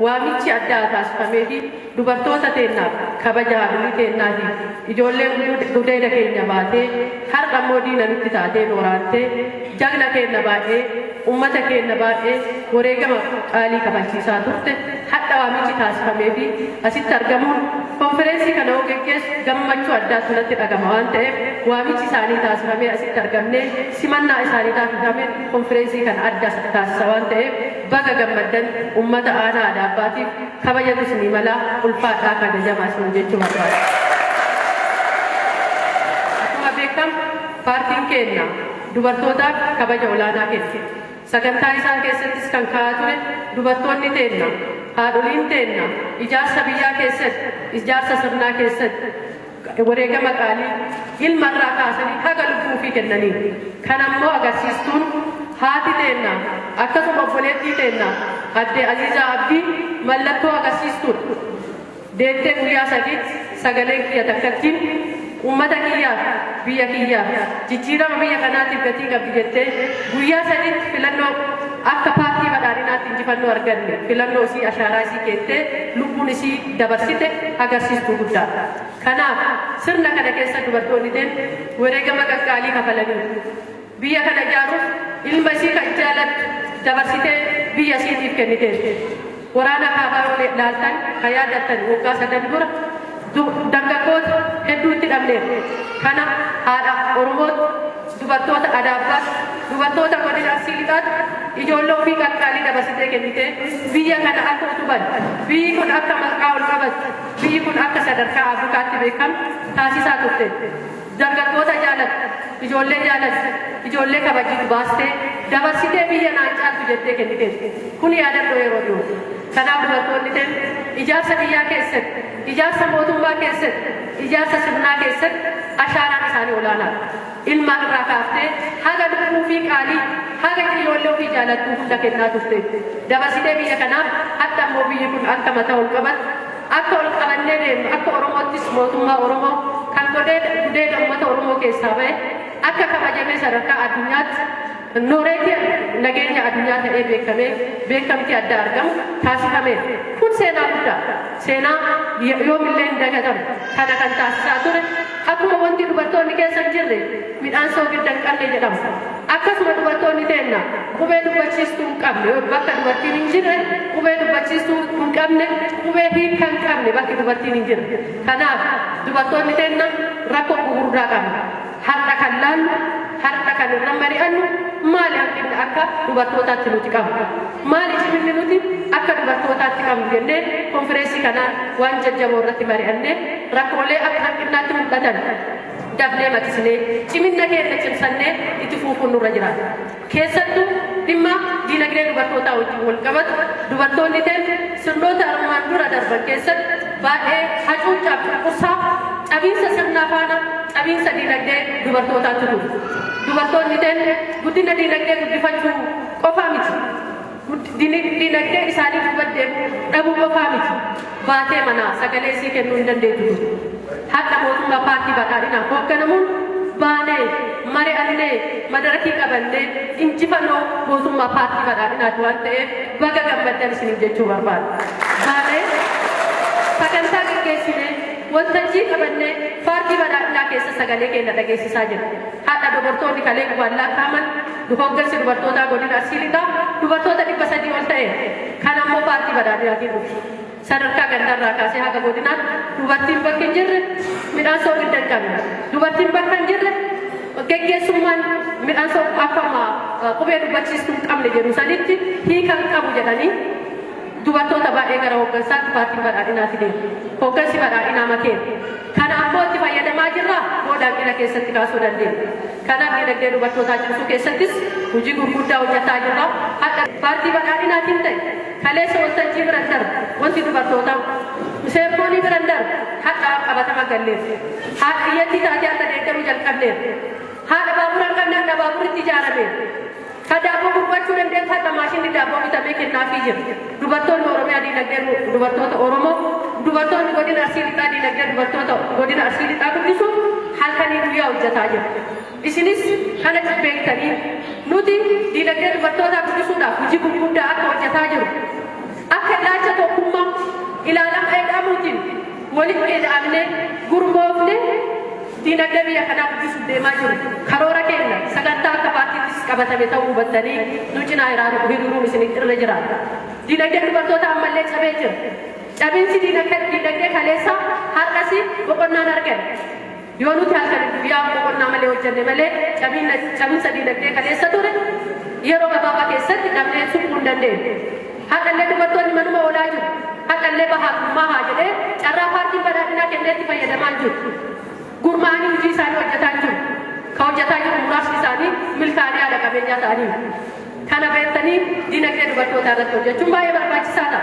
Waamichi addaa taasifameefi dubartoota teennaaf, kabaja haadholii teennaatiif, ijoolleen gudeeda keenya baatee har'a immoo diina nutti taatee nu waraantee jagna keenna baay'ee, ummata keenna baay'ee wareegama qaalii kafalchiisaa turte, hadha waamichi taasifameefi asitti argamuun konfireensii kana yoo geggeessu gammachuu addaatu natti dhagama waan ta'eef, waamichi isaanii taasifamee asitti argamnee simannaa isaanii taasifame konfireensii kana adda taasisa waan ta'eef, baga gammaddan. Ummata aanaa Adaabbaatiif kabajatu isinii mala, ulfaadhaa, kabajamaa isin jechuu barbaada. Akkuma beekamu paartiin keenya dubartootaaf kabaja olaanaa kenna. Sagantaa isaa keessattis kan kaa'aa ture dubartoonni teenna, haadholiin teenna ijaarsa biyyaa keessatti, ijaarsa sirnaa keessatti wareegama qaalii ilma irraa kaasanii haga lubbuu ofii kennanii. Kan ammoo agarsiistuun haati teenna, akkasuma obboleettii teenna Addee Aziizaa Abdii mallattoo agarsiistuudha. Deettee guyyaa 3tti sagaleen kiyya takkattiin ummata kiyyaaf, biyya kiyyaaf, jijjiirama biyya kanaatiif gatii qabdi jettee guyyaa 3tti filannoo akka Paartii Badhaadhinaatti injifannoo arganne, filannoo isii ashaaraa isii keettee lubbuun isii dabarsite agarsiistuu guddaadha. Kanaaf sirna kana keessa dubartoonni teen wareegama qaqqaalii kafalaniiru. Biyya kana ijaaruuf ilma isii kan jaalattu dabarsitee biyya isiitiif kenniteerti. Waraana kaabaa yoo laaltan, kan yaadattan, waggaa 3 dura dargaggoota hedduu itti dhabneerra. Kana haadha Oromootti, dubartoota Adaabbaatti, dubartoota godina Arsii Lixaatti ijoollee ofii qaqqaalii dabarsitee kennitee biyya kana akka utuban, biyyi kun akka maqaa ol qabattu, biyyi kun akka sadarkaa Afrikaatti beekamtu taasisaa turte. Dargaggoota jaalattu, ijoollee jaalattu, ijoollee kabajitu baastee dabarsitee biyya naan caaltu jettee kenniteetti. Kun yaadannoo yeroo dhiyooti. Kanaaf dubartoonni teen ijaarsa biyyaa keessatti, ijaarsa mootummaa keessatti, ijaarsa sirnaa keessatti ashaaraan isaanii olaanaadha. Ilmaan irraa kaaftee haga lubbuu fi qaalii, haga ijoollee ofii jaalattuu hunda kennaa turteetti. Dabarsitee biyya kanaaf, hadha immoo biyyi kun akka mataa ol qabattu, akka ol qabannee deemnu, akka Oromoottis mootummaa Oromoo kan gudeeda uummata Oromoo keessaa ba'e akka kabajamee sadarkaa addunyaatti nooreetii nageenya addunyaa ta'ee beekamee beekamtii addaa argamu taasifameera. Kun seenaa guddaa, seenaa yoomillee hin dagatamu. Kana kan taasisaa ture, akkuma wanti dubartoonni keessa hin jirre midhaan soogidda hin qabne jedhamu, akkasuma dubartoonni teenna qubee dubbachiistuu hin qabne, bakka dubartiin hin jirre qubee dubbachiistuu hin qabne, qubee hiika hin qabne bakki dubartiin hin jirre. Kanaaf dubartoonni teenna rakkoo gugurdaa qabna. Har'a kan laallu, har'a kan irra mari'annu, maali hanqinni akka dubartootaatti nuti qabnu? Maali ciminni nuti akka dubartootaatti qabnu jennee konfireensii kanaan waan jajjaboo irratti mari'annee, rakkoolee akka hanqinnaatti mul'atan dafnee maqsinee, ciminna keenya cimsannee itti fuufuun nurra jiraata. Keessattuu dhimma diinagdee dubartootaa wajjin wal qabatu, dubartoonni teen sirnoota armaan dura darban keessatti baay'ee hacuuccaaf cunqursaa, cabiinsa sirnaa faana cabiinsa diinagdee dubartootaatti ture. Dubartoonni teen guddina diinagdee guddifachuu qofaa miti. Diinagdee isaanii duuba deemuu dhabuu qofaa miti. Baatee manaa sagalee isii kennuu hin dandeettu ture. Har'a mootummaa Paartii Badhaadhinaan hoogganamuun baanee, mari'annee, madarakii qabannee injifannoo mootummaa Paartii Badhaadhinaati waan ta'eef baga gammaddan isiniin jechuu barbaada. Baanee sagantaa gaggeessinee, waltajjii qabannee Paartii Badhaadhinaa keessa sagalee keenya dhageessisaa jirra. Har'a dubartoonni kalee qubaan lakkaa'aman, hooggansi dubartootaa godina Arsii Lixaa dubartoota 300 ol ta'eera. Kan ammoo Paartii Badhaadhinaatiin dhufe. Sadarkaa gandarraa kaasee haga godinaatti dubartiin bakka hin jirre midhaan soogidda hin qabne. Dubartiin bakka hin jirre geggeessummaan midhaan akkuma qubee dubbachiistuu hin qabne jedhu sanitti hiika hin qabu jedhanii dubartoota baay'ee gara hooggansaatti Paartiin Badhaadhinaa fideera. Hooggansi badhaadhinaa makeera. Kana ammoo itti fayyadamaa jirraa booda hanqina keessatti kaasuu dandeenya. Kanaaf dinagdee dubartootaa cimsuu keessattis hojii gurguddaa hojjetaa jirra. Har'a Paartii Badhaadhinaatiin ta'e kaleessa waltajjii biran darbe, wanti dubartootaa seermoonii biran darbe har'a qabatama galleerra. Haadha biyyattii taatee har'a deeggaruu jalqabneerra. Haadha baabura hin qabne har'a baaburitti ijaarameera. Ka daabboo gurgurachuu dandeettu har'a maashinni daabboo bitamee kennaafii jira. Dubartoonni Oromiyaa diinagdee dubartoota Oromoo, dubartoonni godina Arsii Lixaa diinagdee dubartoota godina Arsii Lixaa guddisuuf halkanii guyyaa hojjetaa jira. Isinis kana beektanii nuti diinagdee dubartootaa guddisuudhaaf hojii gurguddaa akka hojjetaa jiru. Akka ilaalcha tokko Ilaalama eedhamuutiin walitti eda'amnee gurmoofne diinagdee biyya kanaa guddisuuf deemaa jiru. Karoora keenya sagantaa akka paartiittis qabatame ta'uu hubattanii nu cinaa hiriiruun isinitti irra jiraata. Diinagdeen dubartoota ammallee cabee jira. Cabinsi diinagdee kaleessaa har'as boqonnaan argame. Yoo nuti halkan guyyaa boqonnaa malee hojjenne malee, cabinsa diinagdee kaleessa ture yeroo gabaabaa keessatti dhabnee suphuu hin dandeenyu. Har'allee dubartoonni manuma oolaa jiru. Har'allee bahaa haa jedhee carraa paartiin badhaadhinaa kenneetti fayyadamaa jiru. Gurmaa'anii hojii isaanii hojjetaa jiru. Ka hojjetaa jiru muraasni isaanii milkaa'anii haadha qabeenyaa ta'anii. Kana beektanii diinagdee dubartootaa irratti hojjechuun baay'ee barbaachisaa ta'a.